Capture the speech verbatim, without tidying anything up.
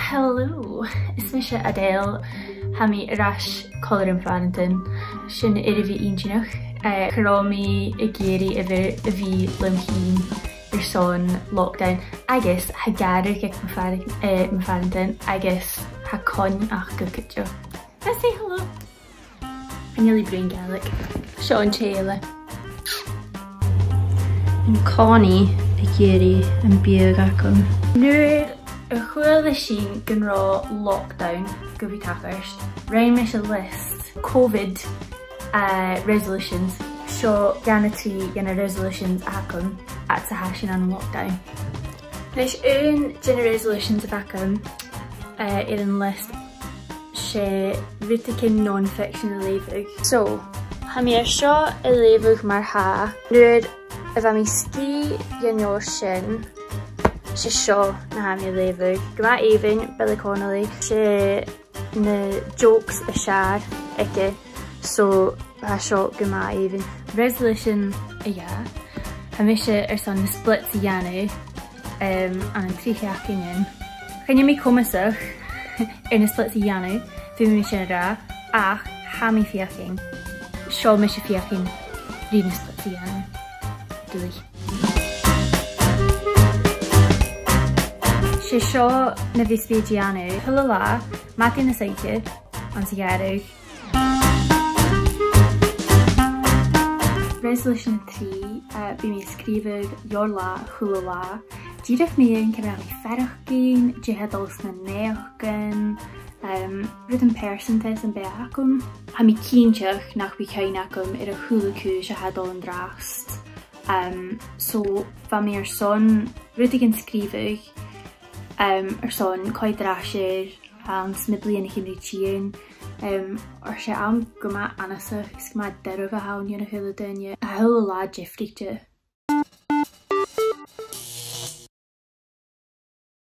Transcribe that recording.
Hello, is mise Adele. Tha mi air ais còmhla ri mo phàrantan. Sin air a bhith inntinneach. Eh, cha robh mi ag iarraidh a bhith, a bhith leam fhìn airson lockdown, agus tha gàrradh aig mo phàr-, eh, mo phàrantan, agus tha coin aca cuideachd. Let's say hello. Chan eil i a' bruidhinn Gàidhlig. Seo an tè eile. An-còmhnaidh ag iarraidh am biadh agam. Nuair a chuala sinn gun robh lockdown gu bhith tachairt, rinn mise list Covid, eh, resolutions. Seo dhà no trì dhe na resolutions a th' agam fhad 's a tha sinn ann an lockdown. Leis, aon de na resolutions a bh' agam, eh, air an list, 's e rudeigin non-fiction a leughadh. So, tha mi air seo a leughadh mar-thà. Nuair a bha mi sgìth dhen uair sin, 's e seo na tha mi a' leughadh. Gu math èibhinn, Billy Connolly. 'S e na jokes as fheàrr aige, so tha seo gu math èibhinn. Resolution a dhà, tha mise airson na splits a dhèanamh, em, ann an trì seachdainean. Chan eil mi comasach air na splits a dhèanamh, feumaidh mi sin a ràdh, ach tha mi a' feuchainn. Seo mise a' feuchainn ri na splits a dhèanamh. Duilich. 'S e seo na bhios mi a' dèanamh a h-uile latha, madainn is oidhche, anns a' ghàrradh. Resolution a trì, eh, bidh mi a' sgrìobhadh Your Latha a h-uile latha. Dìreach mu dheidhinn ciamar a tha mi a' faireachdainn, dè tha dol sna naidheachdan, em, rudan pearsanta sam bith agam. Tha mi cinnteach nach bi cuimhne agam air a h-uile cùis a tha dol an-dràsta. Em, so, bha mi airson rudeigin sgrìobhadh, em, airson coimhead air ais air anns na bliadhnaichean ri tighinn, em, oir 's e àm gu math annasach, is gu math doirbh a th' ann dha na h-uile duine, a h-uile latha diofraichte.